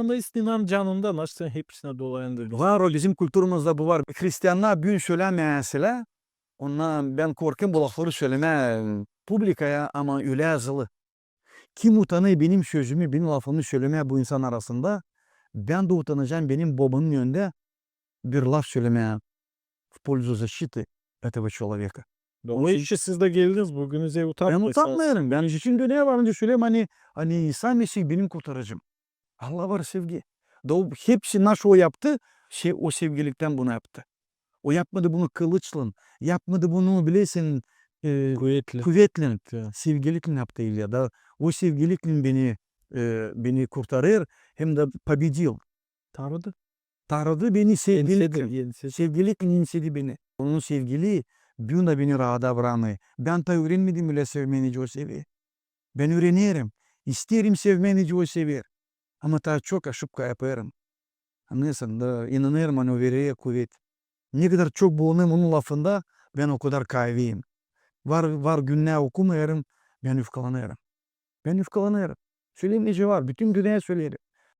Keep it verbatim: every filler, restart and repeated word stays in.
Ama inan canında nasıl hepsinä dolandı. Var o, bizim kulturumuzda bu var. Hristiannar büün sölämeseler, onnar bän korkêrım bu lafları sölemää publikaya, ama ölä yazılı. Kim utanêr benim sözümü, benim lafımı sölemää bu insan arasında, bän dä utanacam benim bobamın önündä bir laf sölemää в пользу защиты этого человека. Ama işi siz dä geldiniz, büün üzä utanmêêrsınız. Bän utanmêêrım. Bän için dönär var, önce söleyim, ani, ani İsa Mesih benim kurtarıcım. Allah var sevgi. Da o hepsi nasıl o yaptı, şey, o sevgiliktän bunu yaptı. O yapmadı bunu kılıçlan, yapmadı bunu bilersin, e, Kuvetli. kuvetlen. Ya. Sevgiliklen yaptı İlya. Da o sevgiliklen beni, e, beni kurtarêr, hem dä победил. Tanrıdı. Tanrıdı beni sevgiliklen. Ensedi, ensedi. Sevgiliklen ensedi beni. Onun sevgilii büün dä beni raada bırakmêêr. Bän taa üürenmedim ölä sevmää, nicä o sever. Bän üürenerim. İsteerim sevmää, nicä o sever. Ama taa çok aşıpka yapêrım. Annêêrsın, da inanêrım, ani o verer kuvet. Ne kadar çok bulunêrım onun lafında, bän o kadar kaybêrım. Var, var günnär okumêêrım, bän ufkalanêrım. Bän ufkalanêrım. Söleyim nicä var, bütün dünneyi söleerim.